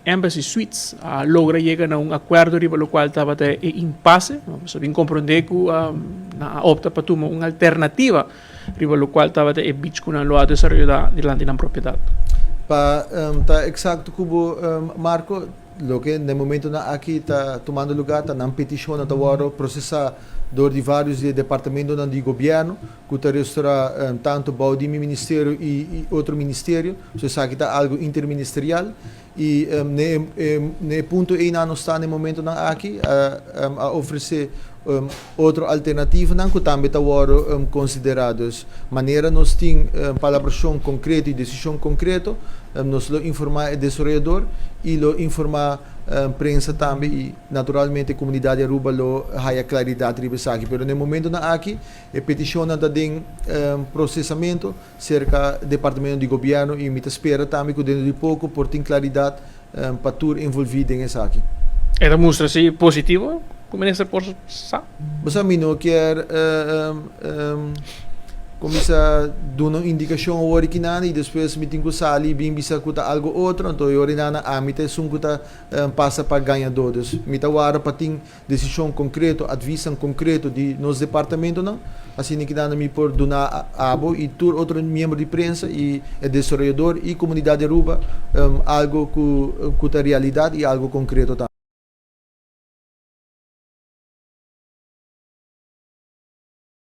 Embassy Suites a logra yega na un akuerdo riba lokual tabata e impase. Nos a bin komprondé ku nan a opta pa tuma un alternativa riba lokual tabata e beach ku nan lo a desaroyá dilanti nan propiedat. Pa ta eksakto ku bo, Marco, loke na e momentonan aki ta tumando lugá ta nan petishonnan ta wòrdu prosesá dor di vários di e departamentonan di gobièrnu ku ta restorá tantu bou di mi ministerio i otro ministerio. So esaki ta algu interministerial i na e punto einan nos ta na e momentonan aki a ofresé otro alternativanan ku tambe ta wòrdu konsiderá. Dus manera nos tin palabrashon konkreto i desishon konkreto nos lo informá e desaroyador i lo informá prensa tambe i naturalmente komunidat di Aruba lo haya klaridat riba esaki. Pero na e momentonan aki e petishonnan ta den prosesamento. Serka departamento di gobierno y mi ta spera tambe cu dentro di poco por tin claridad pa tur envolvi den esaki. E ta mustra si positivo cu minister por sa? Bo sa mi no kier cuminsa duna un indicacion awor y kinana y despues mi tin cu sali y bin bisa cu ta algo otro, anto e ora inana ami ta esun cu ta pasa pa gañador. Dus mi ta wara pa tin Desishon konkreto, advisnan konkreto di nos departamentonan, asina ki nan mi por duna abo i tur otro miembro di prensa i e desaroyador i komunidat di Aruba algo ku ta realidat i algo konkreto tambe.